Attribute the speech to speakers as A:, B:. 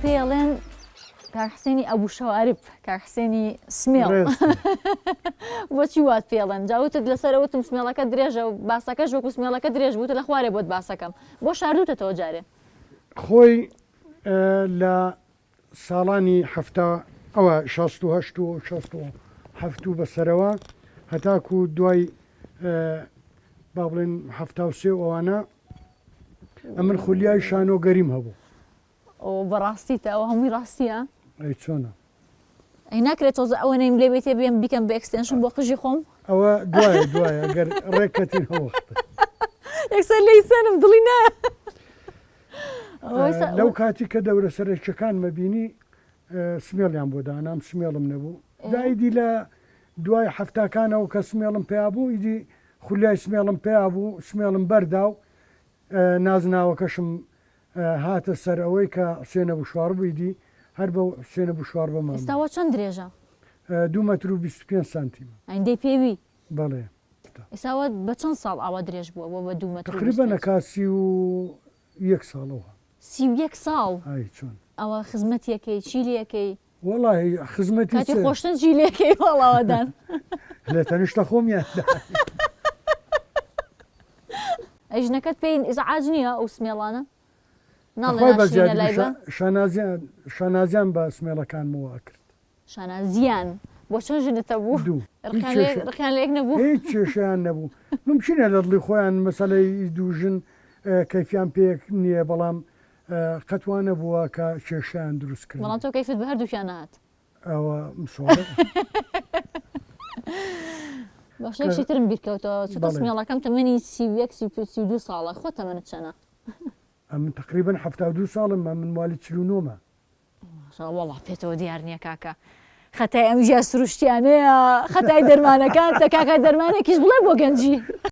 A: پێڵێن کاک حسێنی ئەبوو شەوارب کاک حسێنی سمێڵ بۆچی وات پێڵێن جاوتت لەسەر وتم سمێڵەکە درێژە و باسەکەش وەکو سمێڵەکە درێژ بووتە لە خوارێ بۆت باسەکەم بۆ شاردوتەتەوە جارێ
B: خۆی لە ساڵانی حەفتا ەوە، 68 و 67 و بەسەرەوە هەتاکوو دوای با بڵێن 73 و ئەوانە ئەمن خولیای شانۆگەریم هەبوو.
A: ئۆ بەڕاستیتە ئەوە هەمووی ڕاستیە؟
B: ئەی چۆنە؟
A: ئەی ناکرێت تۆزە ئەوەنەیم لێ بێتێ بێم بیکەم بە extension بۆ قژی خۆم؟
B: ئەوە دوایە دوایە گەر ڕێککەتین ئەو وەختە.
A: یەکسەر لێی سەنم دڵی نایە.
B: لەو کاتی کە دەورە سەرەکیەکانمە بینی سمێڵیان بۆ دانام سمێڵم نەبوو جا ئیدی لە دوای حەفتاکانەوە کە سمێڵم پیا بوو ئیدی خولیای سمێڵم پیا بوو سمێڵم بەردا و نازناوەکەشم هاتە سەر ئەوەی کە حوسێنە بوشواڕ بوو ئیدی هەر بەو حوسێنە بوشواڕ بەمام
A: ئێستا وە چەند درێژە؟
B: دوو مەتر و 25 سانتیمە.
A: ئەندەی پێوی؟
B: بەڵێ.
A: ئێستا وە بە چەند ساڵ ئاوا درێژ بووە بۆ بە دوو مەتر و
B: تقریبا ئەکا 31 ساڵەوە.
A: 31 ساڵ؟
B: ئای چۆن؟
A: ئەوە خزمەتیەکەی چی لێکەی؟
B: وەڵاهی خزمەتی
A: کاتی خۆشتن چی لێکەی وەڵاوەدان؟
B: لە تەنیشتە خۆمیان
A: ئەی ژنەکەت پێی ئیزعاج نییە ئەو سمێڵانە؟ ناڵێ
B: خۆی بە
A: ناشرینە لای بە؟
B: شانازیان شانازیان بە سمێڵەکانمەوە ئەکرد.
A: شانازیان بۆ چەند ژنت هەبوو؟
B: دوو.
A: ڕقیان لە یەک ڕقیان لە یەک نەبوو؟
B: هیچ کێشەیان نەبوو. مومکینە لە دڵی خۆیان مەسەلەی دوو ژن کەیفیان پێک نییە بەڵام قەت وا نەبووە کە کێشەیان دروست
A: کردبێ. بەڵام تۆ کەیفت بە هەردووکیان نەهات.
B: ئەوە مسۆڵە.
A: باشە یەک شتی ترم بیر کەوتەوە چونکە سمێڵەکەم تەمەنی 31 32 ساڵە خۆت تەمەنت چەنە؟
B: ئەمن تەقریبەن 72 ساڵم ئەمن موالید 49 مە.
A: وەڵا پێتەوە دیار نییە کاکە خەتای ئەم ژیا سروشتیانەیە خەتای دەرمانەکان تە کاکە دەرمانێکیش بڵێ بۆ گەنجی.